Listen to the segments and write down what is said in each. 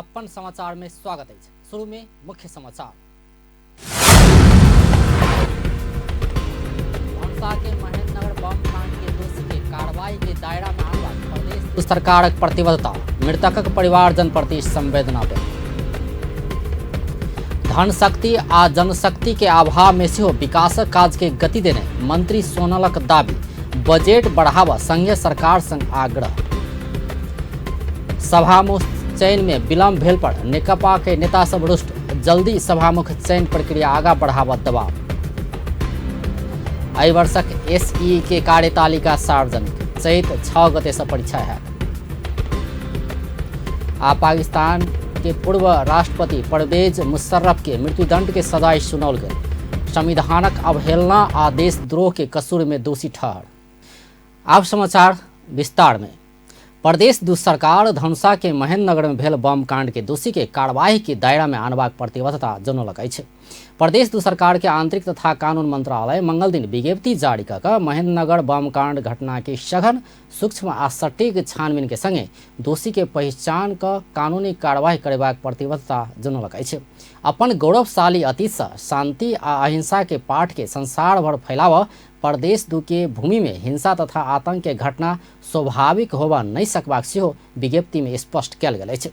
अपन समाचार में स्वागत अछि। शुरू में मुख्य समाचार। धनुषा के महेंद्रनगर बम कांड के दोषी के कार्रवाई के दायरा में आनबाक प्रदेश सरकारक प्रतिबद्धता, मृतकक परिवारजन प्रति संवेदना व्यक्त। धन शक्ति आ जनशक्ति के अभाव में सेहो विकासक काज के गति देने मंत्री सोनलक दावी, बजट बढ़ावा संघीय सरकार संग आग्रह। सभामुख चयन में विलम्ब भेल पर नेकपा के नेता सब रुष्ट, जल्दी सभामुख चयन प्रक्रिया आगा बढ़ावा दबाव। एहि वर्षक एसई के कार्यतालिका सार्वजनिक, चैत 6 गते से परीक्षा है। आ पाकिस्तान के पूर्व राष्ट्रपति परवेज मुशर्रफ के मृत्युदंड के सजाय सुनौल गेल, संविधानक अवहेलना आ देशद्रोह के कसूर में दोषी ठहर। आब समाचार विस्तार में। प्रदेश दू सरकार धनुषा के महेंद्रनगर में भेल बम कांड के दोषी के कार्यवाही के दायरा में आनबाक प्रतिबद्धता जनौलक अछि। प्रदेश दू सरकार के आंतरिक तथा कानून मंत्रालय मंगल दिन विज्ञप्ति जारी कऽ कऽ महेंद्रनगर बम कांड घटना के सघन, सूक्ष्म आ सटीक छानबीन के संगे दोषी के पहचान कऽ कानूनी कार्यवाही करेबाक प्रतिबद्धता जनौलक अछि। अपन गौरवशाली अतीत सँ शांति आ अहिंसा के पाठ के संसार भर फैलाव प्रदेश दू के भूमि में हिंसा तथा आतंक के घटना स्वाभाविक होबा नहि सकबाक सेहो विज्ञप्ति में स्पष्ट कयल गेल अछि।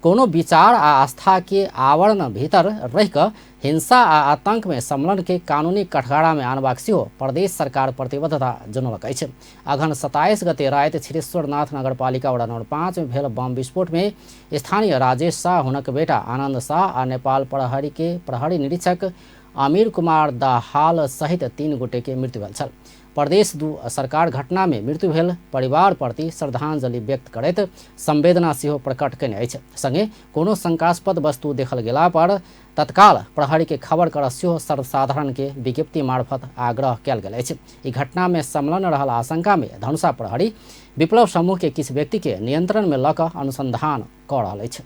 कोनो विचार आ आस्था के आवरण भीतर रहि कऽ हिंसा आ आतंक में सम्मिलन के कानूनी कठघारा में आनबाक सेहो प्रदेश सरकार प्रतिबद्धता जनौलक अछि। अगहन 27 गते राति क्षीरेश्वरनाथ नगरपालिका वडा नंबर 5 में भेल बम विस्फोट में स्थानीय राजेश शाह, हुनक बेटा आनंद शाह आ नेपाल प्रहरी के प्रहरी निरीक्षक अमीर कुमार दाहाल सहित 3 गोटे के मृत्यु भेल छल। प्रदेश दू सरकार घटना में मृत्यु भेल परिवार प्रति श्रद्धांजलि व्यक्त करैत संवेदना सेहो प्रकट कयने अछि। संगे कोनो शंकास्पद वस्तु देखल गेला पर तत्काल प्रहरी के खबर कर सेहो सर्वसाधारण के विज्ञप्ति मार्फत आग्रह कयल गेल अछि। ई घटना में संलग्न रहल आशंका में धनुषा प्रहरी विप्लव समूह के किछु व्यक्ति के नियंत्रण में लऽ कऽ अनुसंधान कऽ रहल अछि।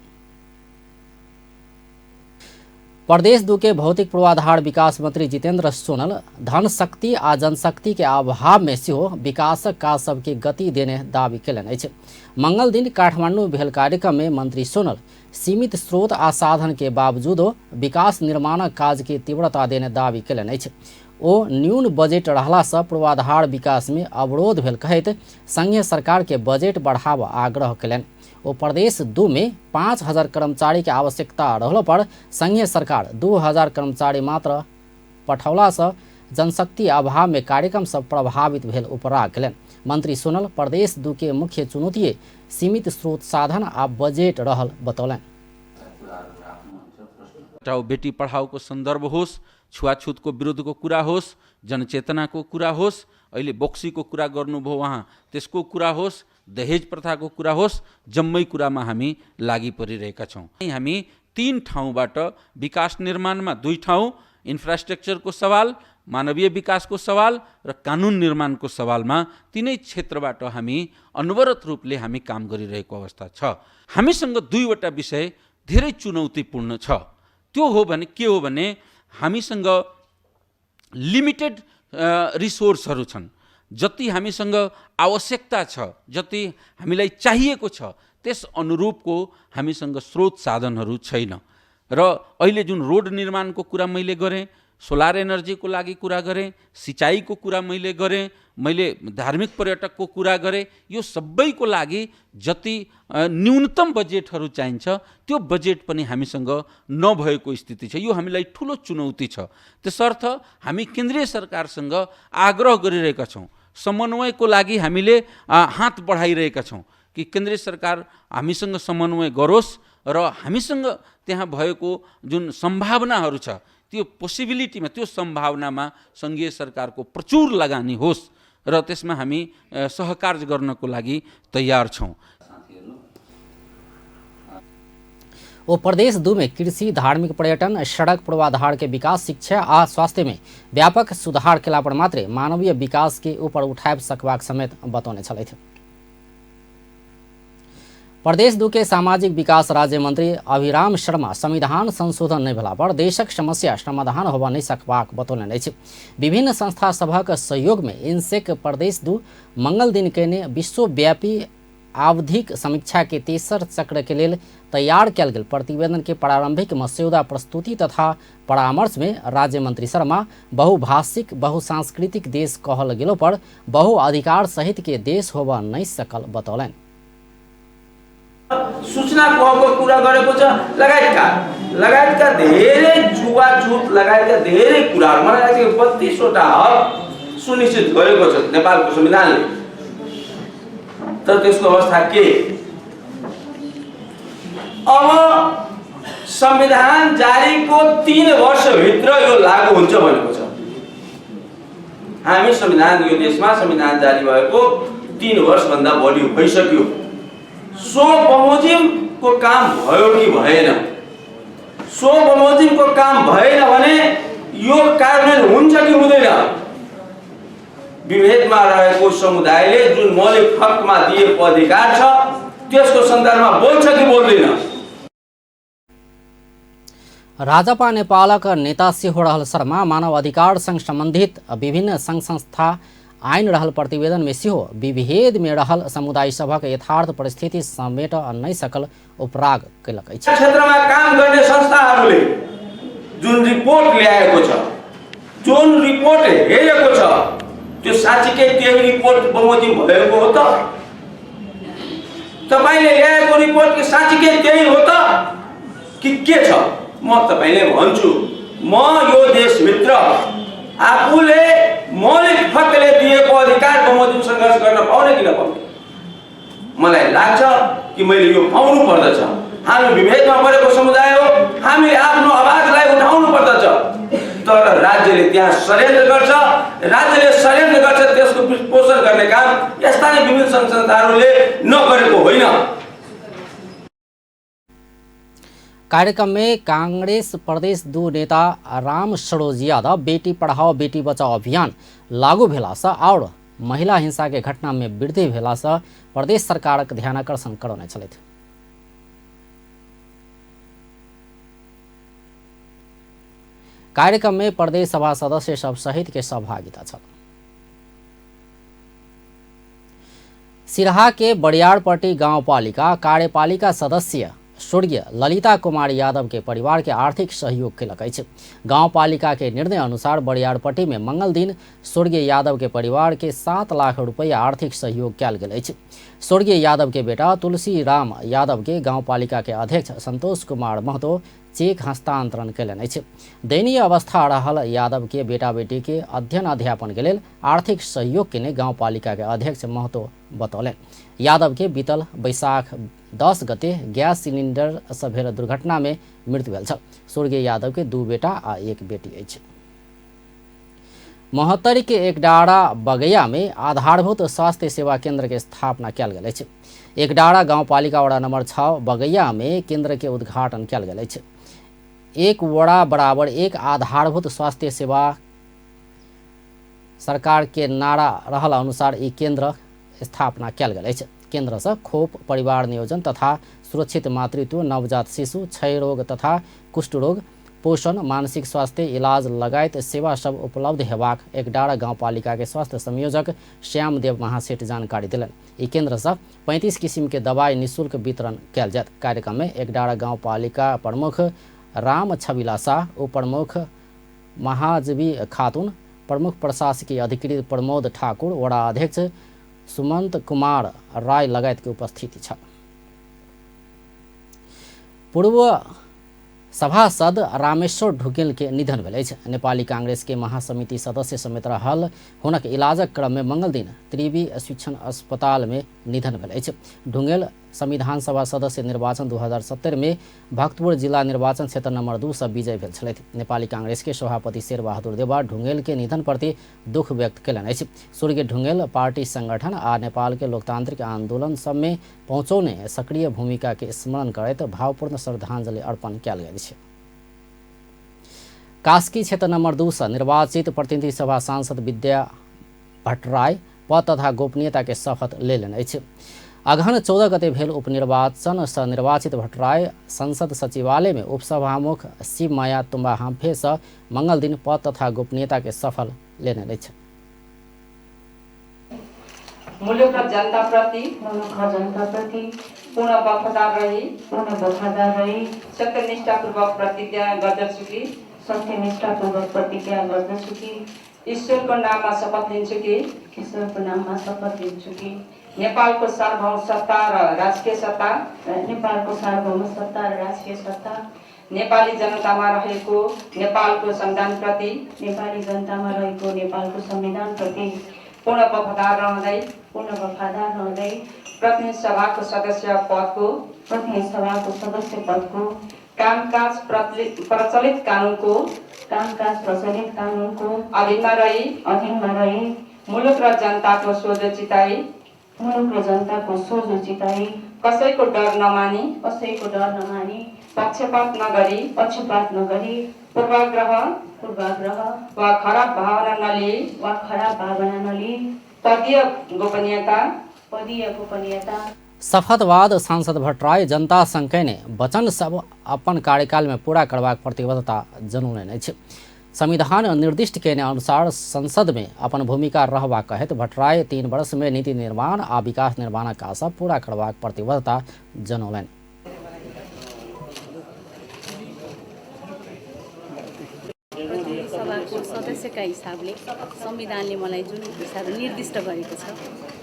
प्रदेश दू के भौतिक पूर्वाधार विकास मंत्री जितेंद्र सोनल धन शक्ति आ जनशक्ति के अभाव में सेहो विकासक काज सबके गति देने दावी कयलनि अछि। मंगल दिन काठमांडू भेल कार्यक्रम में मंत्री सोनल सीमित स्रोत आ साधन के बावजूदो विकास निर्माणक काज के तीव्रता देने दावी कयलनि अछि। ओ न्यून बजट रहला सँ पूर्वाधार विकास में अवरोध भेल कहैत संघीय सरकार के बजट बढ़ावा आग्रह कयलनि। ओ प्रदेश 2 में 5000 कर्मचारी के आवश्यकता रहलो पर संघीय सरकार 2000 कर्मचारी मात्र पठौला सँ जनशक्ति अभाव में कार्यक्रम सब प्रभावित भेल उपराग कयलनि। मंत्री सोनल प्रदेश 2 के मुख्य चुनौती सीमित स्रोत साधन आ बजट रहल बतौलनि। बचाओ बेटी पढाओको सन्दर्भ होस्, छुवाछुतको विरुद्धको कुरा होस्, जनचेतनाको कुरा होस्, अहिले बोक्सीको कुरा गर्नुभयो उहाँ, त्यसको कुरा होस्, दहेज प्रथाको कुरा होस्, जम्मै कुरामा हामी लागि परिरहेका छौँ। हामी 3 ठाउँबाट विकास निर्माणमा 2 ठाउँ, इन्फ्रास्ट्रक्चरको सवाल, मानवीय विकासको सवाल र कानुन निर्माणको सवालमा तिनै क्षेत्रबाट हामी अनवरत रूपले हामी काम गरिरहेको अवस्था छ। हामीसँग 2वटा विषय धेरै चुनौतीपूर्ण छ। त्यो हो भने के हो भने हामीसँग लिमिटेड रिसोर्सहरू छन्। जति हामीसँग आवश्यकता छ, जति हामीलाई चाहिएको छ, त्यस अनुरूपको हामीसँग स्रोत साधनहरू छैन। र अहिले जुन रोड निर्माणको कुरा मैले गरेँ, सोलर एनर्जीको लागि कुरा गरेँ, सिँचाइको कुरा मैले गरेँ, मैले धार्मिक पर्यटकको कुरा गरेँ, यो सबैको लागि जति न्यूनतम बजेटहरू चाहिन्छ त्यो बजेट पनि हामीसँग नभएको स्थिति छ। यो हामीलाई ठुलो चुनौती छ। त्यसर्थ हामी केन्द्रीय सरकारसँग आग्रह गरिरहेका छौँ, समन्वयको लागि हामीले हात बढाइरहेका छौँ कि केन्द्रीय सरकार हामीसँग समन्वय गरोस् र हामीसँग त्यहाँ भएको जुन सम्भावनाहरू छ त्यो पोसिबिलिटीमा, त्यो सम्भावनामा सङ्घीय सरकारको प्रचुर लगानी होस् र त्यसमा हामी सहकार्य गर्नको लागि तयार छौँ। ओ प्रदेश 2 में कृषि, धार्मिक पर्यटन, सड़क पूर्वाधार के विकास, शिक्षा आ स्वास्थ्य में व्यापक सुधार केला पर मात्रे मानवीय विकास के ऊपर उठाबि सकबाक समेत बतौने छलथि। प्रदेश 2 के सामाजिक विकास राज्य मंत्री अभिराम शर्मा संविधान संशोधन नहि भेला पर देशक समस्या समाधान होबा नहि सकबाक बतौलनि अछि। विभिन्न संस्था सभक सहयोग में इनसेक प्रदेश 2 मंगल दिन कयने विश्वव्यापी आवधिक समीक्षा के तेसर चक्र के लेल तैयार कयल गेल प्रतिवेदन के प्रारंभिक मस्यौदा प्रस्तुति तथा परामर्श में राज्य मंत्री शर्मा बहुभाषिक बहुसांस्कृतिक देश कहल गेलो पर बहु अधिकार सहित के देश होबा नहीं सकल बतौलनि। सूचनाको हकको कुरा गरेको छ लगायतका लगायतका धेरै छुवाछुत लगायतका धेरै कुराहरू मलाई लाग्छ कि 32 वटा हक सुनिश्चित गरेको छ नेपालको संविधानले। तर त्यसको अवस्था के? अब संविधान जारीको 3 वर्षभित्र यो लागू हुन्छ भनेको छ। हामी संविधान यो देशमा संविधान जारी भएको 3 वर्षभन्दा बढी भइसक्यो। सो बमोजिमको काम भयो कि भएन? सो बमोजिमको काम भएन भने यो कार्यान्वयन हुन्छ कि हुँदैन? विभेदमा रहेको समुदायले जुन मौलिक हकमा दिएको अधिकार छ त्यसको सन्दर्भमा बोल्छ कि बोल्दैन? राजपा नेपालक नेता सेहो रहल शर्मा मानव अधिकार संग संबंधित विभिन्न संघ संस्था आइन रहल प्रतिवेदन में सेहो विभेद में रहल समुदाय सभक यथार्थ परिस्थिति समेट नहीं सकल उपराग केलक अछि। क्षेत्रमा काम गर्ने संस्थाहरूले जुन रिपोर्ट ल्याएको छ, जुन रिपोर्ट हेरेको छ, त्यो साँच्चीकै त्यही रिपोर्ट बमोजिम भएको हो त? तपाईले ल्याएको रिपोर्ट साँच्चीकै त्यही हो त कि के छ? म तपाईले भन्छु, म यो देशभित्र आफूले मौलिक हकले दिएको अधिकार बमोजिम सङ्घर्ष गर्न पाउने कि नपाउने? मलाई लाग्छ कि मैले यो पाउनु पर्दछ। हामी विभेदमा परेको समुदाय हो, हामीले आफ्नो आवाजलाई उठाउनु पर्दछ। तर राज्यले त्यहाँ षड्यन्त्र गर्छ, राज्यले षड्यन्त्र गर्छ, त्यसको पोषण गर्ने काम यस्ता नै विभिन्न सङ्घ संस्थाहरूले नगरेको होइन। कार्यक्रम में कांग्रेस प्रदेश 2 नेता राम सरोज यादव बेटी पढ़ाओ बेटी बचाओ अभियान लागू भेलासँ और महिला हिंसा के घटना में वृद्धि भेलासँ प्रदेश सरकारक ध्यानाकर्षण करौने छलथि। कार्यक्रम में प्रदेश सभा सदस्य सब सहित के सहभागिता छल। सिरहा के बरियारपट्टी गांवपालिका कार्यपालिका सदस्य स्वर्गीय ललिता कुमारी यादव के परिवार के आर्थिक सहयोग केलक अछि। गांवपालिका के निर्णय अनुसार बरियारपट्टी में मंगल दिन स्वर्गीय यादव के परिवार के 7 लाख रुपया आर्थिक सहयोग कयल गेल अछि। स्वर्गीय यादव के बेटा तुलसी राम यादव के गांवपालिका के अध्यक्ष संतोष कुमार महतो चेक हस्तांतरण कयलनि अछि। दयनीय अवस्था रहल यादव के बेटा बेटी के अध्ययन अध्यापन के लेल आर्थिक सहयोग केने गांवपालिका के अध्यक्ष महतो बतौलनि। यादव के बीतल बैसाख 10 गते गैस सिलिंडर से भेल दुर्घटना में मृत्यु भेल छल। स्वर्गीय यादव के 2 बेटा आ 1 बेटी अछि। महोत्तरी के एकडारा बगैया में आधारभूत स्वास्थ्य सेवा केंद्र के स्थापना कयल गेल अछि। एकडारा गांवपालिका वडा नंबर 6 बगैया में केंद्र के उद्घाटन कयल गेल अछि। 1 वडा बराबर 1 आधारभूत स्वास्थ्य सेवा सरकार के नारा रहल अनुसार ई केंद्र स्थापना कयल गेल अछि। केंद्र से खोप, परिवार नियोजन तथा सुरक्षित मातृत्व, नवजात शिशु, क्षय रोग तथा कुष्ठ रोग, पोषण, मानसिक स्वास्थ्य इलाज लगायत सेवा सब उपलब्ध हेबाक एकडारा गांवपालिका के स्वास्थ्य संयोजक श्यामदेव महासेठ जानकारी देलनि। ई केंद्र से 35 किसिम के दवाई निःशुल्क वितरण कयल जायत। कार्यक्रम में एकडारा गांवपालिका प्रमुख राम छबिला शाह, उप प्रमुख महाजबी खातून, प्रमुख प्रशासकीय अधिकृत प्रमोद ठाकुर, वडा अध्यक्ष सुमंत कुमार राय लगायत के उपस्थिति छल। पूर्व सभासद रामेश्वर ढुकेल के निधन भेल अछि। नेपाली कांग्रेस के महासमिति सदस्य समेत रहल हुनक इलाजक क्रम में मंगल दिन त्रिवी शिक्षण अस्पताल में निधन भेल अछि। ढुंगेल संविधान सभा सदस्य निर्वाचन 2070 में भक्तपुर जिला निर्वाचन क्षेत्र नंबर 2 से विजय भेल छलथि। नेपाली कांग्रेस के सभापति शेरबहादुर देवा ढुंगेल के निधन प्रति दुख व्यक्त कयलनि अछि। स्वर्गीय ढुंगेल पार्टी संगठन आ नेपाल के लोकतांत्रिक आंदोलन सब में पहुँचौने सक्रिय भूमिका के स्मरण करैत भावपूर्ण श्रद्धांजलि अर्पण कयल गेल अछि। कास्की क्षेत्र नंबर 2 से निर्वाचित प्रतिनिधि सभा सांसद विद्या भट्टराई पद तथा गोपनीयता के शपथ लेलनि अछि। अगहन 14 गते भेल उपनिर्वाचन से निर्वाचित भट्टराई संसद सचिवालय में उपसभामुख शिवमाया तुम्बा हाम्फे से मंगल दिन पद तथा गोपनीयता के शपथ लेने अछि। मुलुक र जनताप्रति पूर्ण वफादार रही सत्यनिष्ठापूर्वक प्रतिज्ञा गर्दछु कि ईश्वरको नाममा शपथ लिन्छु कि नेपालको सार्वभौम सत्ता र राजकीय सत्ता नेपाली जनतामा रहेको नेपालको संविधानप्रति पूर्ण वफादार रहँदै प्रतिनिधि सभाको सदस्य पदको कामकाज प्रचलित कानुनको अधीनमा रही मुलुक र जनताको सोझो चिताई कसैको डर नमानी पक्षपात नगरी पूर्वाग्रह वा खराब भावना नलिई पदीय गोपनीयता। शपथवाद सांसद भट्टराई जनता संग कयने वचन सब अपन कार्यकाल में पूरा करबाक प्रतिबद्धता जनौलनि अछि। संविधान निर्दिष्ट कयने अनुसार संसद में अपन भूमिका रहबाक कहैत भट्टराई 3 वर्ष में नीति निर्माण आ विकास निर्माणक काज सब पूरा करबाक प्रतिबद्धता जनौलनि। सभाको सदस्यका हिसाबले संविधानले मलाई जुन हिसाबले निर्दिष्ट गरेको छ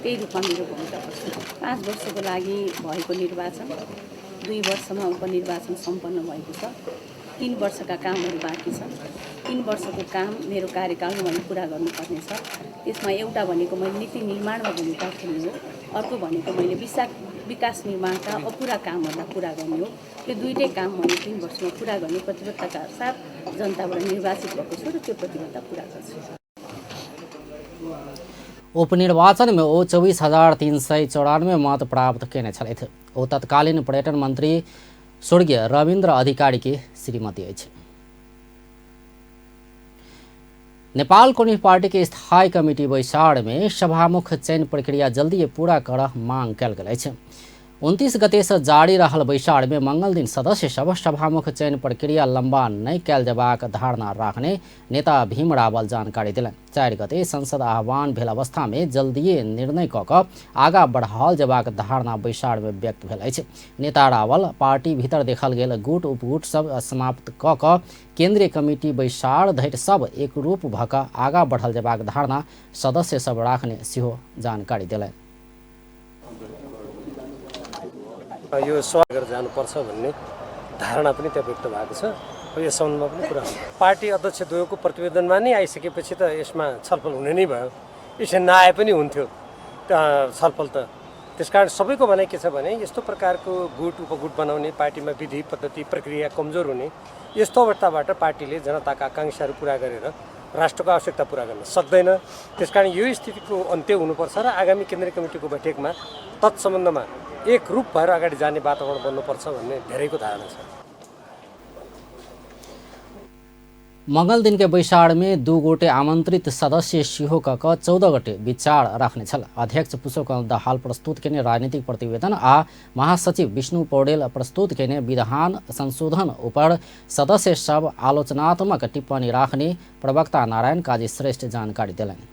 त्यही रूपमा मेरो भूमिका पर्छ। 5 वर्षको लागि भएको निर्वाचन 2 वर्षमा उपनिर्वाचन सम्पन्न भएको छ। 3 वर्षका कामहरू बाँकी छन्। 3 वर्षको काम मेरो कार्यकालमा मैले पुरा गर्नुपर्नेछ। त्यसमा एउटा भनेको मैले नीति निर्माणमा भूमिका खेल्नु हो, अर्को भनेको मैले विकास निर्माणका अपुरा कामहरूलाई पुरा गर्ने हो। त्यो दुईटै काम मैले 3 वर्षमा पुरा गर्ने प्रतिबद्धताका साथ जनताबाट निर्वाचित भएको छु र त्यो प्रतिबद्धता पुरा गर्छु। उपनिर्वाचन में ओ 24,394 मत प्राप्त केने छलथि। ओ तत्कालीन पर्यटन मंत्री स्वर्गीय रविन्द्र अधिकारी के श्रीमती अछि। नेपाल कम्युनिस्ट पार्टी के स्थायी कमिटी बैसार में सभामुख चयन प्रक्रिया जल्दी पूरा कर मांग कयल गेल अछि। 29 गते से जारी रहल बैसार में मंगल दिन सदस्य सब सभामुख चयन प्रक्रिया लंबा नहीं कयल जेबाक धारणा राखने नेता भीम रावल जानकारी दिलनि। 4 गते संसद आह्वान भेल अवस्था में जल्दिए निर्णय क क आगा बढ़ाओल जेबाक धारणा बैसार में व्यक्त भेल अछि। नेता रावल पार्टी भीतर देखल गेल गुट उपगुट सब समाप्त क क केंद्रीय कमिटी बैसार धरि सब एकरूप भ क आगा बढ़ल जेबाक धारणा सदस्य सब राखने सेहो जानकारी दिलनि। यो स्वागत गरेर जानुपर्छ भन्ने धारणा पनि त्यहाँ व्यक्त भएको छ। यो सम्बन्धमा पनि कुरा हुन्छ। पार्टी अध्यक्ष द्वयको प्रतिवेदनमा नै आइसकेपछि त यसमा छलफल हुने नै भयो, यसो नआए पनि हुन्थ्यो छलफल त। त्यसकारण सबैको भनाइ के छ भने यस्तो प्रकारको गुट उपगुट बनाउने, पार्टीमा विधि पद्धति प्रक्रिया कमजोर हुने यस्तो अवस्थाबाट पार्टीले जनताका आकाङ्क्षाहरू पुरा गरेर राष्ट्रको आवश्यकता पुरा गर्न सक्दैन। त्यसकारण यो स्थितिको अन्त्य हुनुपर्छ र आगामी केन्द्रीय कमिटीको बैठकमा तत्सम्बन्धमा एकरूप भएर अगाडि जाने वातावरण बन्नुपर्छ भन्ने धेरैको धारणा छ। मंगल दिन के बैसार में 2 गोटे आमंत्रित सदस्य सेहो क क 14 गोटे विचार राखने छल। अध्यक्ष पुष्पकमल दाहाल प्रस्तुत केने राजनीतिक प्रतिवेदन आ महासचिव विष्णु पौडेल प्रस्तुत केने विधान संशोधन ऊपर सदस्य सब आलोचनात्मक टिप्पणी राखने प्रवक्ता नारायण काजी श्रेष्ठ जानकारी दिलनि।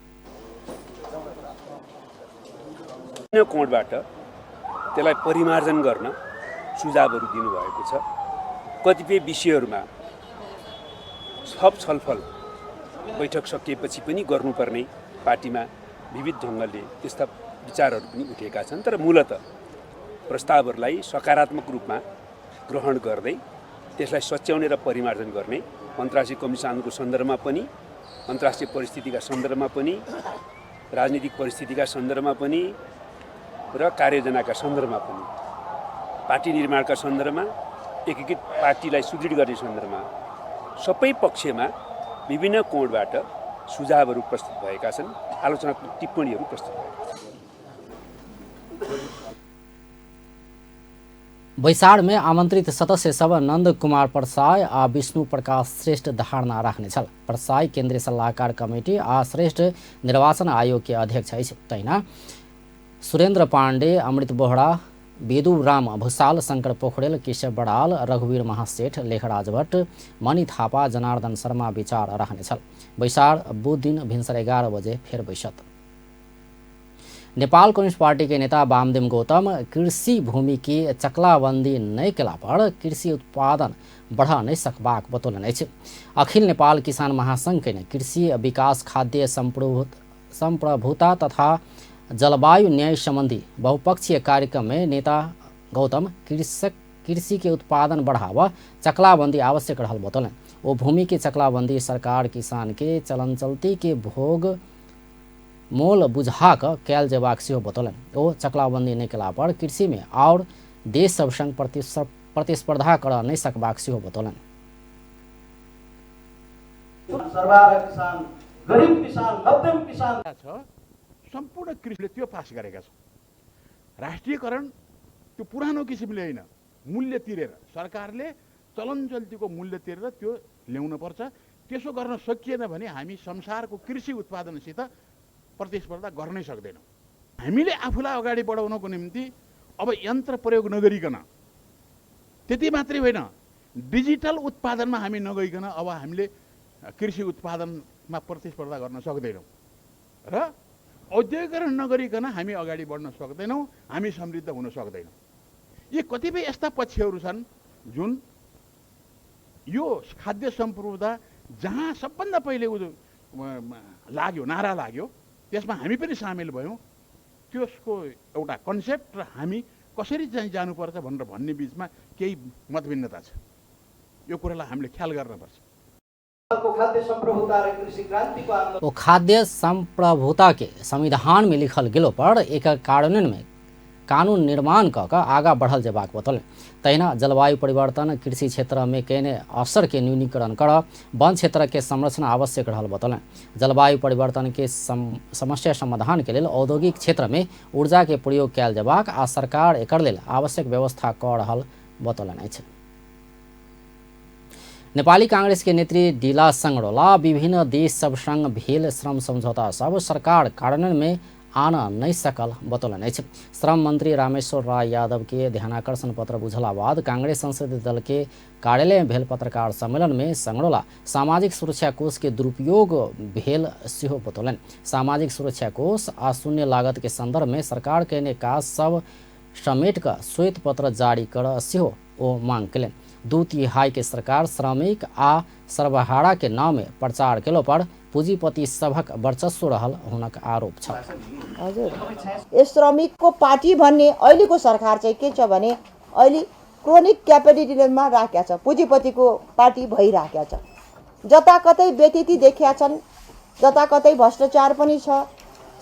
कोणबाट त्यसलाई परिमार्जन गर्न सुझावहरू दिनुभएको छ। कतिपय विषयहरूमा थप छलफल बैठक सकिएपछि पनि गर्नुपर्ने पार्टीमा विविध ढङ्गले त्यस्ता विचारहरू पनि उठेका छन्। तर मूलत प्रस्तावहरूलाई सकारात्मक रूपमा ग्रहण गर्दै त्यसलाई सच्याउने र परिमार्जन गर्ने अन्तर्राष्ट्रिय कमिसनको सन्दर्भमा पनि, अन्तर्राष्ट्रिय परिस्थितिका सन्दर्भमा पनि, राजनीतिक परिस्थितिका सन्दर्भमा पनि र कार्ययोजनाका सन्दर्भमा पनि, पार्टी निर्माणका सन्दर्भमा, एकीकृत पार्टीलाई सुदृढ गर्ने सन्दर्भमा सबै पक्षमा विभिन्न कोणबाट सुझावहरू प्रस्तुत भएका छन्, आलोचनात्मक टिप्पणीहरू प्रस्तुत भएका छन्। बैसार में आमंत्रित सदस्य सब नंद कुमार परसाई आ विष्णु प्रकाश श्रेष्ठ धारणा राखने छल। परसाई केंद्रीय सल्लाहकार कमिटी आ श्रेष्ठ निर्वाचन आयोग के अध्यक्ष अछि। तहिना सुरेंद्र पांडे, अमृत बोहरा, बेदुराम भूषाल, शंकर पोखरेल, केशव बड़ाल, रघुवीर महासेठ, लेखराज भट्ट, मणि थापा, जनार्दन शर्मा विचार राखने छल। बैसार बुध दिन भिन्सर 11 बजे फेर बैसत। नेपाल कम्युनिस्ट पार्टी के नेता वामदेव गौतम कृषि भूमि के चकलाबंदी नहि केला पर कृषि उत्पादन बढ़ा नहि सकबाक बतौलनि अछि। अखिल नेपाल किसान महासंघ के कृषि विकास, खाद्य संप्रभुता तथा जलवायु न्याय संबंधी बहुपक्षीय कार्यक्रम में नेता गौतम कृषि के उत्पादन बढ़ावा चकलाबंदी आवश्यक रहल बतौलनि। ओ भूमि के चकलाबंदी सरकार किसान के चलन चलती के भोग मोल बुझा कऽ कयल जेबाक सेहो बतौलनि। ओ चकलाबंदी नहि केला पर कृषि में और देश सब संग प्रतिस्पर्धा कर नहि सकबाक सेहो बतौलनि। किसान, गरिब किसान, मध्यम किसान सम्पूर्ण कृषिले त्यो पास गरेका छौँ। राष्ट्रियकरण त्यो पुरानो किसिमले होइन, मूल्य तिरेर सरकारले चलन चल्तीको मूल्य तिरेर त्यो ल्याउनु पर्छ। त्यसो गर्न सकिएन भने हामी संसारको कृषि उत्पादनसित प्रतिस्पर्धा गर्नै सक्दैनौँ। हामीले आफूलाई अगाडि बढाउनको निम्ति अब यन्त्र प्रयोग नगरिकन, त्यति मात्रै होइन, डिजिटल उत्पादनमा हामी नगइकन अब हामीले कृषि उत्पादनमा प्रतिस्पर्धा गर्न सक्दैनौँ र औद्योगिकरण नगरिकन हामी अगाडि बढ्न सक्दैनौँ, हामी समृद्ध हुन सक्दैनौँ। यी कतिपय यस्ता पक्षहरू छन् जुन यो खाद्य सम्प्रभुता जहाँ सबभन्दा पहिले लाग्यो, नारा लाग्यो, त्यसमा हामी पनि सामेल भयौँ। त्यसको एउटा कन्सेप्ट र हामी कसरी चाहिँ जानुपर्छ भनेर भन्ने बिचमा केही मतभिन्नता छ। यो कुरालाई हामीले ख्याल गर्नुपर्छ। ओ खाद्य संप्रभुता के संविधान में लिखल गेलो पर एक कार्यान्वयन में कानून निर्माण क आगा बढ़ल जेबाक बतौलनि। तहिना जलवायु परिवर्तन कृषि क्षेत्र में केने असर के न्यूनीकरण कर वन क्षेत्र के संरक्षण आवश्यक रहल बतौलनि। जलवायु परिवर्तन के समस्या समाधान के लेल औद्योगिक क्षेत्र में ऊर्जा के प्रयोग कयल जेबाक आ सरकार एकर लेल आवश्यक व्यवस्था क रहल बतौलनि अछि। नेपाली कांग्रेस के नेत्री डीला संगरोला विभिन्न देश सब संग भेल श्रम समझौता सब सरकार कार्यान्वयन में आना नहीं सकल बतौलनि अछि। श्रम मंत्री रामेश्वर राय यादव के ध्यानाकर्षण पत्र बुझला बाद कांग्रेस संसदीय दल के कार्यालय में भेल पत्रकार सम्मेलन में संगरोला सामाजिक सुरक्षा कोष के दुरुपयोग भेल सेहो बतौलनि। सामाजिक सुरक्षा कोष आ शून्य लागत के संदर्भ में सरकार केने काज सब समेट कऽ श्वेत पत्र जारी कर सेहो ओ मांग केलनि। 2/3 के सरकार श्रमिक आ सर्वहारा के नाम में प्रचार केलो पर पूंजीपति सभक वर्चस्व रहल हुनक आरोप छ। हजुर, यस श्रमिकको पार्टी भन्ने अहिलेको सरकार चाहिँ के छ भने अहिले क्रोनिक क्यापिटलिजममा राखेको छ, पुँजीपतिको पार्टी भइराखेको छ। जताकतै व्यतिथि देखिया छन्, जताकतै भ्रष्टाचार पनि छ,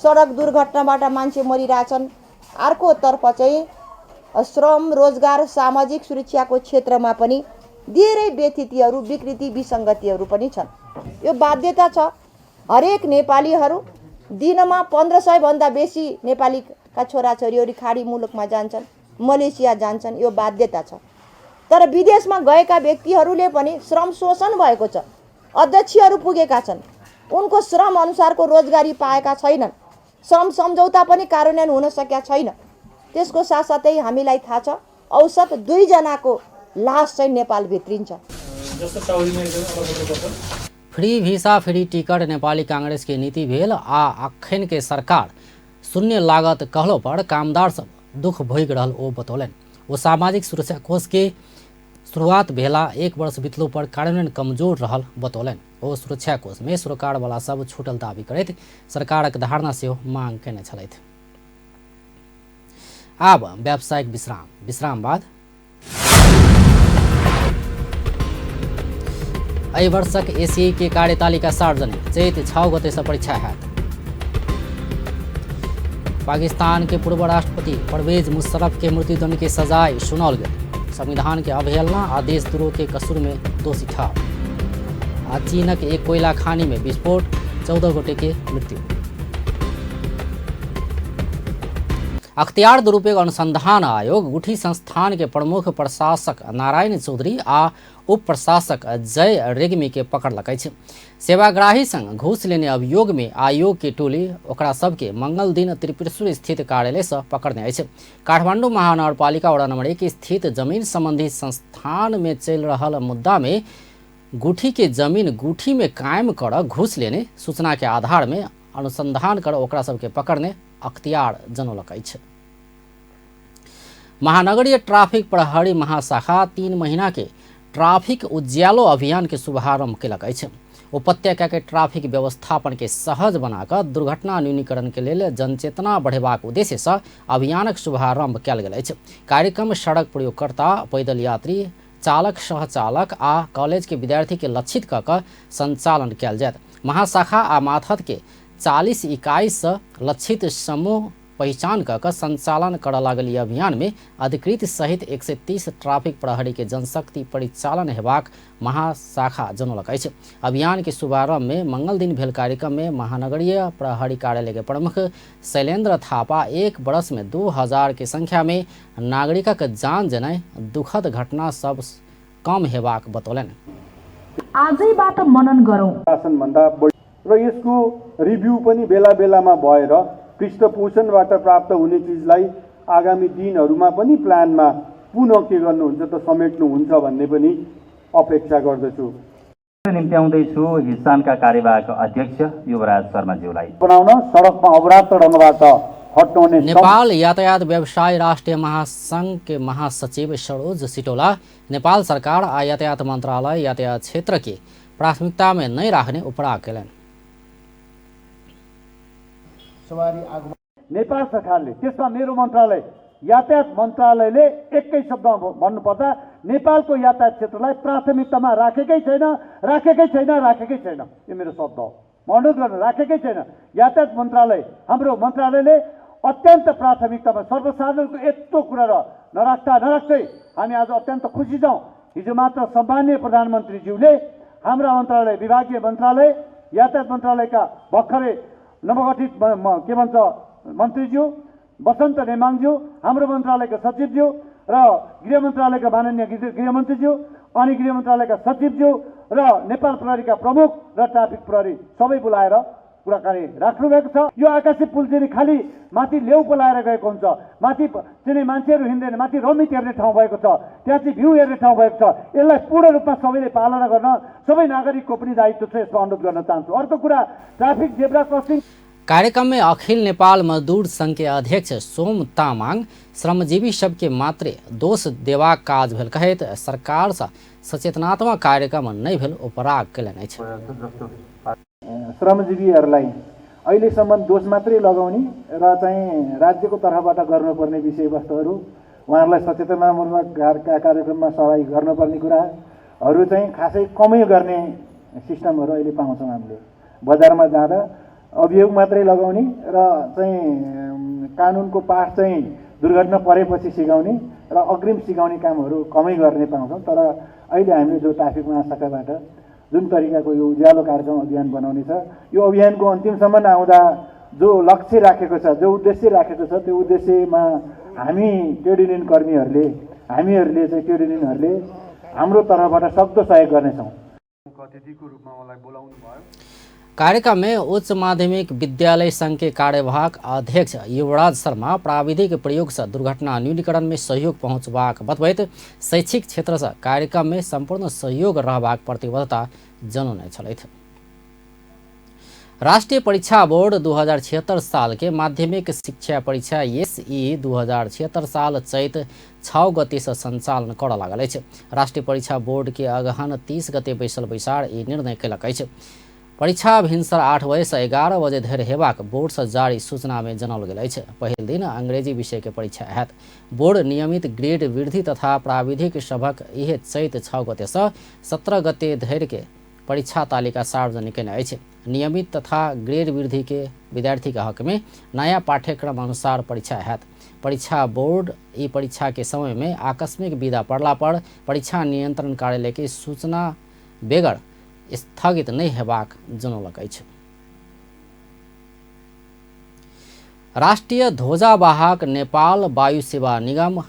सडक दुर्घटनाबाट मान्छे मरिरहेछन्। अर्कोतर्फ चाहिँ श्रम रोजगार सामाजिक सुरक्षाको क्षेत्रमा पनि धेरै व्यतिथिहरू, विकृति विसङ्गतिहरू पनि छन्। यो बाध्यता छ। हरेक नेपालीहरू दिनमा 1500 भन्दा बेसी नेपालीका छोराछोरीहरू खाडी मुलुकमा जान्छन्, मलेसिया जान्छन्, यो बाध्यता छ। तर विदेशमा गएका व्यक्तिहरूले पनि श्रम शोषण भएको छ, अध्यक्षहरू पुगेका छन्, उनको श्रम अनुसारको रोजगारी पाएका छैनन्, श्रम सम्झौता पनि कार्यान्वयन हुन सकेका छैन। त्यसको साथसाथै हामीलाई थाहा छ औसत 2 जनाको लास चाहिँ Nepal भित्रिन्छ। Free visa free ticket Nepali Congress के नीति भेल आ अखन के सरकार शून्य लागत कहलो पर कामदार सब दुख भोगि रहल ओ बतौलनि। ओ सामाजिक सुरक्षा कोष के शुरुआत भेला 1 वर्ष बितलो पर कार्यान्वयन कमजोर रहल बतौलनि। ओ सुरक्षा कोष में सरकार वाला सब छूटल दावी करैत सरकारक धारणा सेहो मांग केने छलथि। आब व्यावसायिक विश्राम, विश्राम बाद एहि वर्षक एसीई के कार्यतालिका सार्वजनिक, चैत 6 गते से परीक्षा हैत। पाकिस्तान के पूर्व राष्ट्रपति परवेज मुशर्रफ के मृत्युदंड के सजाय सुनाओल गेल। संविधान के अवहेलना आ देशद्रोह के कसूर में दोषी ठहर। आ चीनक एक कोयला खानी में विस्फोट, 14 गोटे के मृत्यु। अख्तियार दुरुपयोग अनुसंधान आयोग गुठी संस्थान के प्रमुख प्रशासक नारायण चौधरी आ उप प्रशासक जय रेग्मी के पकड़लक अछि। सेवाग्राही संग घूस लेने अभियोग में आयोग के टोली ओकरा सबके मंगल दिन त्रिपुरेश्वर स्थित कार्यालय से पकड़ने अछि। काठमांडू महानगरपालिका वडा नंबर 1 स्थित जमीन संबंधी संस्थान में चल रहल मुद्दा में गुठी के जमीन गुठी में कायम कर घूस लेने सूचना के आधार में अनुसंधान कर ओकरा सबके पकड़ने अख्तियार जनौलक अछि। महानगरीय ट्राफिक प्रहरी महाशाखा 3 महीना के ट्राफिक उज्यालो अभियान के शुभारंभ केलक अछि। उपत्यका के ट्राफिक व्यवस्थापन के सहज बनाकर दुर्घटना न्यूनीकरण के लेल जनचेतना बढ़ेबाक उद्देश्य से अभियानक शुभारंभ कयल गेल अछि। कार्यक्रम सड़क प्रयोगकर्ता, पैदल यात्री, चालक, सहचालक आ कॉलेज के विद्यार्थी के लक्षित कऽ कऽ संचालन कयल जायत। महाशाखा आ माथत के 40 इकाई से लक्षित समूह पहिचान कऽ कऽ संचालन करऽ लागल ई अभियान में अधिकृत सहित 130 ट्राफिक प्रहरी के जनशक्ति परिचालन हेबाक महाशाखा जनौलक अछि। अभियान के शुभारंभ में मंगल दिन भेल कार्यक्रम में महानगरीय प्रहरी कार्यालय के प्रमुख शैलेंद्र थापा 1 वर्ष में 2000 के संख्या में नागरिकक जान जेनाइ दुखद घटना सब कम हेबाक बतौलनि। आजैबाट मनन गरौँ। शासनभन्दा बढी र यसको रिभ्यू पनि बेला बेलामा भएर पृष्ठपोषणबाट प्राप्त हुने चिजलाई आगामी दिनहरूमा पनि प्लानमा पुनः के गर्नुहुन्छ त समेट्नुहुन्छ भन्ने पनि अपेक्षा गर्दछु। निम्त्याउँदैछु हिसानका कार्यवाहक अध्यक्ष युवराज शर्माज्यूलाई। बनाउन सडकमा अपराध ढङ्गबाट हटाउने नेपाल यातायात व्यवसाय राष्ट्रिय महासंघ के महासचिव सरोज सिटोला नेपाल सरकार आ यातायात मंत्रालय यातायात क्षेत्र के प्राथमिकता में नहीं राखने उपराग केलनि। नेपाल सरकारले त्यसमा मेरो मन्त्रालय यातायात मन्त्रालयले एकै शब्दमा भन्नुपर्दा नेपालको यातायात क्षेत्रलाई प्राथमिकतामा राखेकै छैन, राखेकै छैन, राखेकै छैन। यो मेरो शब्द हो, म अनुरोध गर्नु, राखेकै छैन। यातायात मन्त्रालय हाम्रो मन्त्रालयले अत्यन्त प्राथमिकतामा सर्वसाधारणको यत्रो कुरा र नराख्दा नराख्दै हामी आज अत्यन्त खुसी छौँ। हिजो मात्र सम्माननीय प्रधानमन्त्रीज्यूले हाम्रा मन्त्रालय, विभागीय मन्त्रालय यातायात मन्त्रालयका भर्खरै नवगठित के भन्छ मन्त्रीज्यू बसन्त नेमाङज्यू, हाम्रो मन्त्रालयका सचिवज्यू र गृह मन्त्रालयका माननीय गृहमन्त्रीज्यू अनि गृह मन्त्रालयका सचिवज्यू र नेपाल प्रहरीका प्रमुख र ट्राफिक प्रहरी सबै बोलाएर कुराकानी राख्नुभएको छ। यो आकाशे पुल चाहिँ खालि माथि लेउ पलाएर गएको हुन्छ, माथि चाहिँ मान्छेहरू हिँड्दैन, माथि रमित हेर्ने ठाउँ भएको छ, त्यहाँ चाहिँ भ्यू हेर्ने ठाउँ भएको छ। यसलाई पूर्ण रूपमा सबैले पालना गर्न सबै नागरिकको पनि दायित्व छ, यसमा अनुरोध गर्न चाहन्छु। अर्को कुरा ट्राफिक जेब्रा क्रसिङ। कार्यक्रम में अखिल नेपाल मजदूर संघ के अध्यक्ष सोम तामाङ श्रमजीवी सबके मात्रे दोष देबाक काज भेल कहैत सरकार से सचेतनात्मक कार्यक्रम नहि भेल उपराग केलनि अछि। श्रमजीवीहरूलाई अहिलेसम्म दोष मात्रै लगाउने र चाहिँ राज्यको तर्फबाट गर्नुपर्ने विषयवस्तुहरू, उहाँहरूलाई सचेतनामूलक कार्यक्रममा सहभागी गर्नुपर्ने कुराहरू चाहिँ खासै कमै गर्ने सिस्टमहरू अहिले पाउँछौँ हामीले। बजारमा जाँदा अभियोग मात्रै लगाउने र चाहिँ कानुनको पाठ चाहिँ दुर्घटना परेपछि सिकाउने र अग्रिम सिकाउने कामहरू कमै गर्ने पाउँछौँ। तर अहिले हामीले जो ट्राफिक महाशाखाबाट जुन तरिकाको यो उज्यालो कार्यक्रम अभियान बनाउने छ, यो अभियानको अन्तिमसम्म आउँदा जो लक्ष्य राखेको छ, जो उद्देश्य राखेको छ, त्यो उद्देश्यमा हामी ट्रेड युनियन कर्मीहरूले, हामीहरूले चाहिँ ट्रेड युनियनहरूले हाम्रो तर्फबाट सक्दो सहयोग गर्नेछौँ। कार्यक्रम में उच्च माध्यमिक विद्यालय संघ के कार्यवाहक अध्यक्ष युवराज शर्मा प्राविधिक प्रयोग से दुर्घटना न्यूनीकरण में सहयोग पहुँचबाक बतबैत शैक्षिक क्षेत्र से कार्यक्रम में संपूर्ण सहयोग रहबाक प्रतिबद्धता जनौने छलथि। राष्ट्रीय परीक्षा बोर्ड 2076 साल के माध्यमिक शिक्षा परीक्षा एसई 2076 साल चैत 6 गते से संचालन करऽ लागल अछि। राष्ट्रीय परीक्षा बोर्ड के अगहन 30 गते बैसल बैसार ई निर्णय केलक अछि। परीक्षा भिनसर 8 बजे से 11 बजे धरि हेबाक बोर्ड से जारी सूचना में जनाओल गेल अछि। पहिल दिन अंग्रेजी विषय के परीक्षा हैत। बोर्ड नियमित ग्रेड वृद्धि तथा प्राविधिक सभक इहे चैत 6 गते से 17 गते धरि के परीक्षा तालिका सार्वजनिक केने अछि। नियमित तथा ग्रेड वृद्धि के विद्यार्थी के हक में नया पाठ्यक्रम अनुसार परीक्षा हैत। परीक्षा बोर्ड ई परीक्षा के समय में आकस्मिक विदा पड़ला पर परीक्षा नियंत्रण कार्यालय के सूचना बेगर स्थगित नहीं हेबाक जनौलक अछि। राष्ट्रिय ध्वजावाहक नेपाल वायु सेवा निगम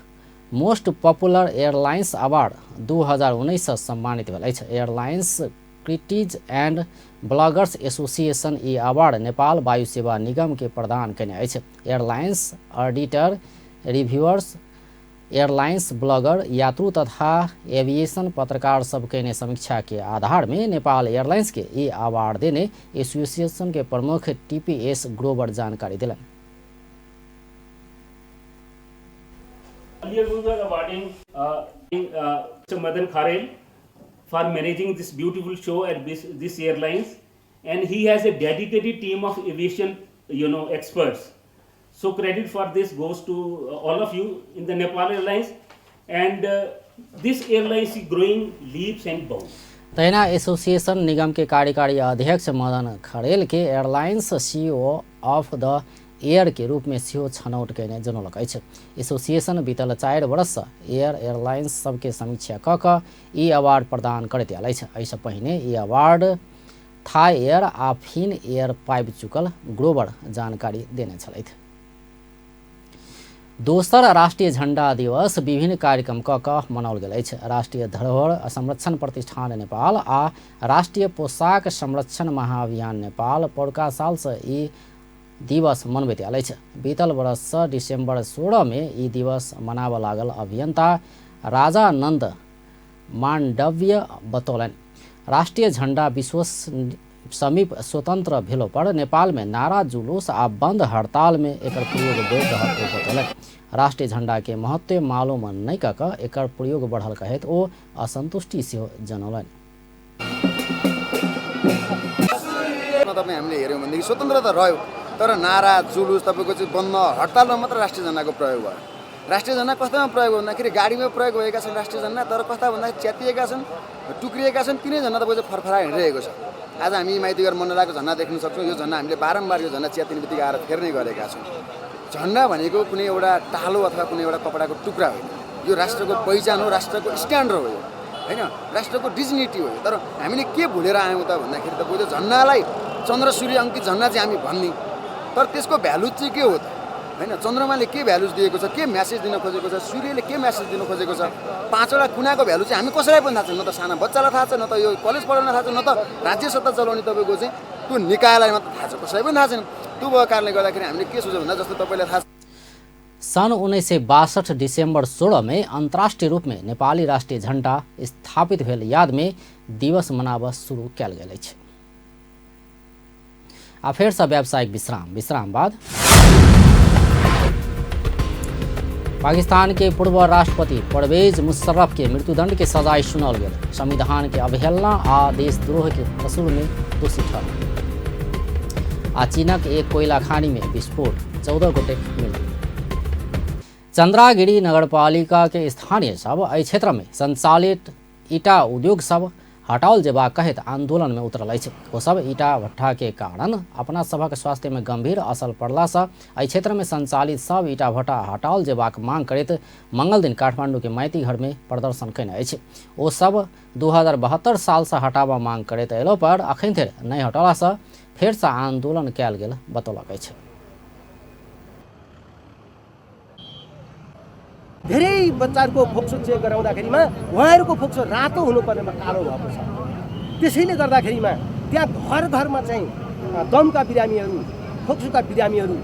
मोस्ट पॉपुलर एयरलाइंस अवार्ड 2019 से सम्मानित भेल अछि। Airlines critics and bloggers association E award Nepal वायु सेवा निगम के प्रदान केने अछि। Airlines auditor, reviewers, airlines blogger, यात्रु तथा एविएशन पत्रकार सब केने समीक्षा के आधार में नेपाल एयरलाइंस के ई अवार्ड देने एसोसिएशन के प्रमुख टीपीएस ग्रोवर जानकारी दिलन। Here we were awarding Mr. Madan Kharel for managing this beautiful show at this airlines, and he has a dedicated team of aviation, experts. So credit for this goes to all of you in the Nepal Airlines, and this airline is growing leaps and bounds. तहिना association निगम के कार्यकारी अध्यक्ष मदन खरेल के airlines CEO of the air के रूप में सेहो छनौट कयने जनौलक अछि। एसोसिएशन बीतल 4 वर्ष एयर एयरलाइंस सबके समीक्षा क कऽ ई अवार्ड प्रदान करैत आयल अछि। एहिसँ पहिने ई अवार्ड थाई एयर आ फिन एयर पाबि चुकल ग्रोवर जानकारी देने छलथि। दोसर राष्ट्रीय झण्डा दिवस विभिन्न कार्यक्रम क कऽ मनाओल गेल अछि। राष्ट्रीय धरोहर संरक्षण प्रतिष्ठान नेपाल आ राष्ट्रीय पोशाक संरक्षण महाअभियान नेपाल पौरका सालसँ ई दिवस मनबैत आयल अछि। बीतल वर्ष डिसेम्बर 16 में ई दिवस मनाबऽ लागल अभियंता राजानंद मांडव्य बतौलनि। राष्ट्रीय झण्डा विश्व समीप स्वतंत्र भेलो पर नेपाल में नारा जुलूस आ बंद हड़ताल में एकर प्रयोग बढ़ि रहल ओ बतौलनि। राष्ट्रीय झण्डा के महत्व मालूम नहि कऽ कऽ एकर प्रयोग बढ़ल कहैत ओ असंतुष्टि सेहो जनौलनि। तपाईँ हामीले हेऱ्यौँ भनेदेखि स्वतन्त्रता रह्यो, तर नारा जुलुस तपाईँको चाहिँ बन्द हडतालमा मात्र राष्ट्रिय झन्डाको प्रयोग भयो। राष्ट्रिय झन्डा कस्तामा प्रयोग भयो भन्दाखेरि गाडीमा प्रयोग भएका छन् राष्ट्रिय झन्डा, तर कस्ता भन्दाखेरि च्यातिएका छन्, टुक्रिएका छन्, तिनै झन्डा तपाईँको चाहिँ फरफरा हिँडिरहेको छ। आज हामी माइतीघर मण्डलाको झन्डा देख्न सक्छौँ। यो झन्डा हामीले बारम्बार यो झन्डा च्यातिने बित्तिकै आएर फेर्ने गरेका छौँ। झन्डा भनेको कुनै एउटा टालो अथवा कुनै एउटा कपडाको टुक्रा होइन, यो राष्ट्रको पहिचान हो, राष्ट्रको स्ट्यान्ड हो, यो होइन राष्ट्रको डिग्निटी हो। तर हामीले के भुलेर आयौँ त भन्दाखेरि तपाईँको त्यो झन्डालाई चन्द्र सूर्य अङ्कित झन्डा चाहिँ हामी भन्ने, तर त्यसको भ्यालु चाहिँ के हो त होइन? चन्द्रमाले के भ्यालुज दिएको छ, के म्यासेज दिन खोजेको छ, सूर्यले के म्यासेज दिन खोजेको छ, 5वटा कुनाको भ्यालु चाहिँ हामी कसैलाई पनि थाहा छैन। न त साना बच्चालाई थाहा छ, न त यो कलेज पढाउन थाहा छ, न त राज्य सत्ता चलाउने तपाईँको चाहिँ त्यो निकायलाई मात्र थाहा छ, कसैलाई पनि थाहा छैन। त्यो भएको कारणले गर्दाखेरि हामीले के सोच्यौँ भन्दा जस्तो तपाईँलाई थाहा छ, सन् 1962 डिसेम्बर 16 में अंतर्राष्ट्रीय रूप में नेपाली राष्ट्रीय झण्डा स्थापित भेल याद में दिवस मनाबऽ शुरू कयल गेल अछि। आ फेरसँ व्यावसायिक विश्राम। विश्राम बाद पाकिस्तान के पूर्व राष्ट्रपति परवेज मुशर्रफ के मृत्युदंड के सजाय सुनाओल गेल। संविधान के अवहेलना आ देशद्रोह के कसूर में दोषी ठहरल। आ चीनक एक कोयला खानी में विस्फोट, 14 गोटे मृत्यु। चंद्रागिरी नगरपालिका के स्थानीय सब एहि क्षेत्र में संचालित ईटा उद्योग सब हटाओल जेबाक कहैत आंदोलन में उतरल अछि। ओ सब ईटा भट्ठा के कारण अपना सभक स्वास्थ्य में गंभीर असर पड़ला से एहि क्षेत्र में संचालित सब ईटा भट्ठा हटाओल जेबाक मांग करैत मंगल दिन काठमांडू के माइती घर में प्रदर्शन कयने अछि। ओ सब 2072 साल से हटाबऽ मांग करैत अयलो पर अखन धरि नहि हटौला से फेरसँ आंदोलन कयल गेल बतौलक अछि। धेरै बच्चाहरूको फोक्सो चेक गराउँदाखेरिमा उहाँहरूको फोक्सो रातो हुनुपर्नेमा कालो भएको छ। त्यसैले गर्दाखेरिमा त्यहाँ घर घरमा चाहिँ दमका बिरामीहरू, फोक्सोका बिरामीहरू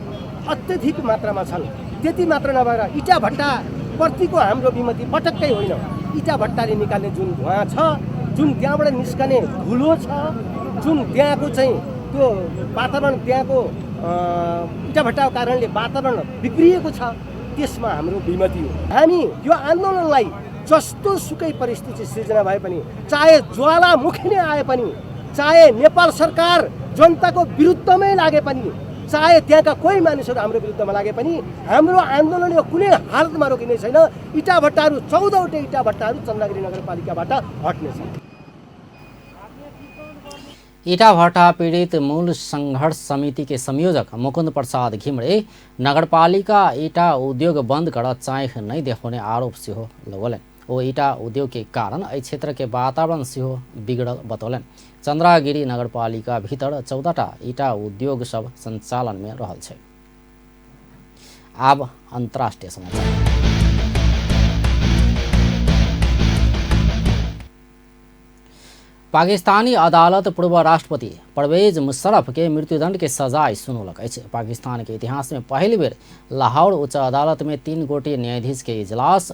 अत्यधिक मात्रामा छन्। त्यति मात्र नभएर इँटा भट्टाप्रतिको हाम्रो विमति पटक्कै होइन। इँटा भट्टाले निकाल्ने जुन धुवाँ छ, जुन त्यहाँबाट निस्कने धुलो छ, जुन त्यहाँको चाहिँ त्यो वातावरण, त्यहाँको इँटा भट्टाको कारणले वातावरण बिग्रिएको छ, त्यसमा हाम्रो विमति हो। हामी यो आन्दोलनलाई जस्तो सुकै परिस्थिति सिर्जना भए पनि, चाहे ज्वालामुखी नै आए पनि, चाहे नेपाल सरकार जनताको विरुद्धमै लागे पनि, चाहे त्यहाँका कोही मानिसहरू हाम्रो विरुद्धमा लागे पनि, हाम्रो आन्दोलन यो कुनै हालतमा रोकिने छैन। इँटा भट्टाहरू 14वटा इँटा भट्टाहरू चन्द्रगिरी नगरपालिकाबाट हट्नेछ। ईटा भट्टा पीड़ित मूल संघर्ष समिति के संयोजक मुकुंद प्रसाद घिमरे नगरपालिका ईटा उद्योग बंद कर चाँख नहीं देखौने आरोप सेहो लगौलनि। ओ ईटा उद्योग के कारण एहि क्षेत्र के वातावरण सेहो बिगड़ल बतौलनि। चंद्रागिरी नगरपालिका भीतर 14टा ईटा उद्योग सब संचालन में रहल छै। आब अंतर्राष्ट्रीय समाचार। पाकिस्तानी अदालत पूर्व राष्ट्रपति परवेज मुशर्रफ के मृत्युदंड के सजाय सुनौलक अछि। पाकिस्तान के इतिहास में पहिल बेर लाहौर उच्च अदालत में 3 गोटे न्यायाधीश के इजलास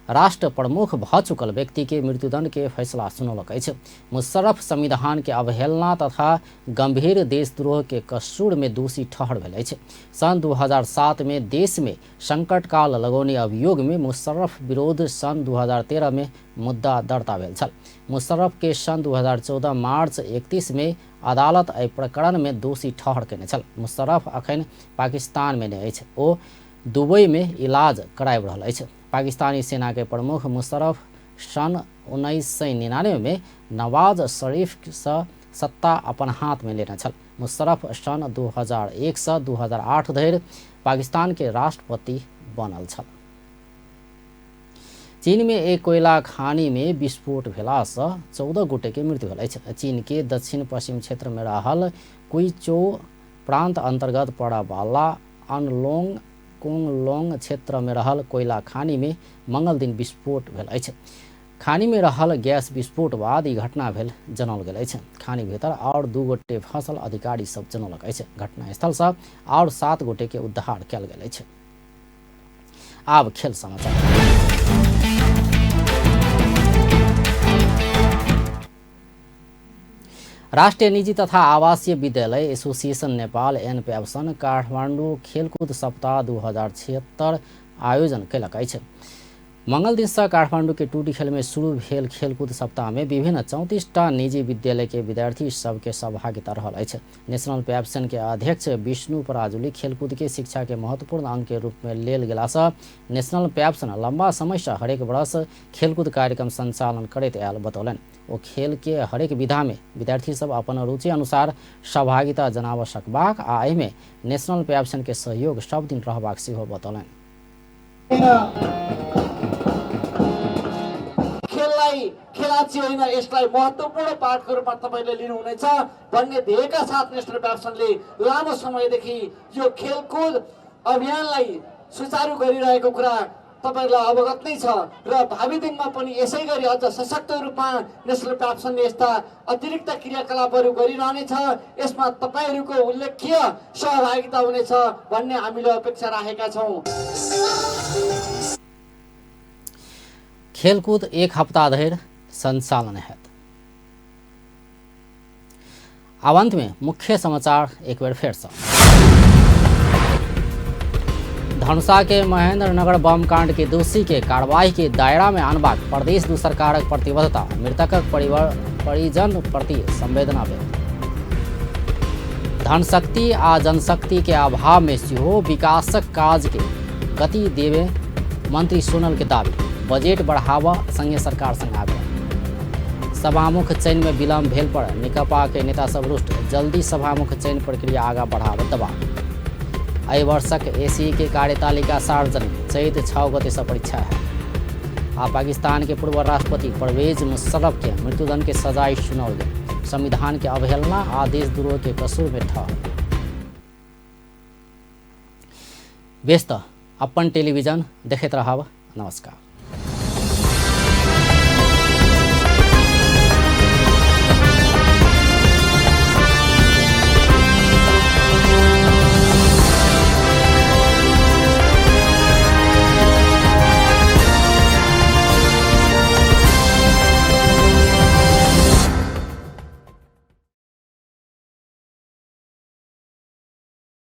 राष्ट्र प्रमुख भ चुकल व्यक्ति के मृत्युदंड के फैसला सुनौलक अछि। मुशर्रफ संविधान के अवहेलना तथा गंभीर देशद्रोह के कसूर में दोषी ठहर भेल अछि। सन 2007 में देश में संकटकाल लगौने अभियोग में मुशर्रफ विरोध सन 2013 में मुद्दा दर्ता भेल छल। मुशर्रफ के सन 2014 मार्च 31 में अदालत एहि प्रकरण में दोषी ठहर केने छल। मुशर्रफ अखन पाकिस्तान में नहि अछि, ओ दुबई में इलाज कराबि रहल अछि। पाकिस्तानी सेना के प्रमुख मुशर्रफ सन 1999 में नवाज शरीफ से सत्ता अपन हाथ में लेने छल। मुशर्रफ सन 2001 से 2008 धरि पाकिस्तान के राष्ट्रपति बनल छल। चीन में एक कोयला खानी में विस्फोट भेला से 14 गोटे के मृत्यु भेल अछि। चीन के दक्षिण पश्चिम क्षेत्र में रहल कुइचो प्रांत अंतर्गत पड़य वाला अनलोंग कोंगलोंग क्षेत्र में रहल कोयला खानी में मंगल दिन विस्फोट भेल अछि। खानी में रहल गैस विस्फोट बाद ई घटना भेल जनौल गेल अछि। खानी भीतर और 2 गोटे फंसल अधिकारी सब जनौलक अछि। घटनास्थल से और 7 गोटे के उद्धार कयल गेल अछि। आब खेल समाचार। राष्ट्रिय निजी तथा आवासीय विद्यालय एसोसिएशन नेपाल एनप्याब्सन काठमाडौँ खेलकुद सप्ताह 2076 आयोजन कयलक अछि। मंगल दिन से काठमाडौँ के टूटी खेल में शुरू भेल खेलकुद सप्ताह में विभिन्न 34 टा निजी विद्यालय के विद्यार्थी सबके सहभागिता रहल अछि। नेशनल प्याब्सन के अध्यक्ष विष्णु पराजुली खेलकूद के शिक्षा के महत्वपूर्ण अंग के रूप में लेल गेला से नेशनल प्याब्सन लंबा समय से हरेक वर्ष खेलकूद कार्यक्रम संचालन करैत आयल बतौलनि। ओ खेल के हरेक विधा में विद्यार्थी सब अपन रुचि अनुसार सहभागिता जनाब सकबाक आ एहिमे नेशनल प्याब्सन के सहयोग सब दिन रहबाक सेहो बतौलनि। खेललाई खेलाची होइन, यसलाई महत्त्वपूर्ण पाठको रूपमा तपाईँले लिनुहुनेछ भन्ने ध्येयका साथ नेसनल प्याब्सनले लामो समयदेखि यो खेलकुद अभियानलाई सुचारू गरिरहेको कुरा तपाईहरुलाई अवगत नै छ र भावी दिनमा पनि यसै गरी अझ सशक्त रूपमा नेसनल प्याब्सनले यस्ता अतिरिक्त क्रियाकलापहरू गरिरहनेछ। यसमा तपाईहरुको उल्लेख्य सहभागिता हुनेछ भन्ने हामीले अपेक्षा राखेका छौँ। खेलकुद एक हप्ता धरि संचालन हैत। अब अंत में मुख्य समाचार एक बेर फेर से। धनुषा के महेंद्रनगर बम कांड के दोषी के कार्रवाई के दायरा में आनबाक प्रदेश दू सरकारक प्रतिबद्धता, मृतकक परिजन प्रति संवेदना व्यक्त। धनशक्ति आ जनशक्ति के अभाव में सेहो विकासक काज के गति देवे मंत्री सोनल के दावी, बजट बढ़ावा संगे सरकार संग आग्रह। सभामुख चयन में विलम्ब भेल पर नेकपा के नेता सब रुष्ट, जल्दी सभामुख चयन प्रक्रिया आगा बढ़ावा दबाव। एहि वर्षक एसी के कार्यतालिका सार्वजनिक, चैत 6 गते से परीक्षा है। आ पाकिस्तान के पूर्व राष्ट्रपति परवेज मुशर्रफ के मृत्युदंड के सजाय सुनाओल गेल, संविधान के अवहेलना आ देशद्रोह के कसूर में ठहर। व्यस्त अपन टेलीविजन देखैत रहब। नमस्कार।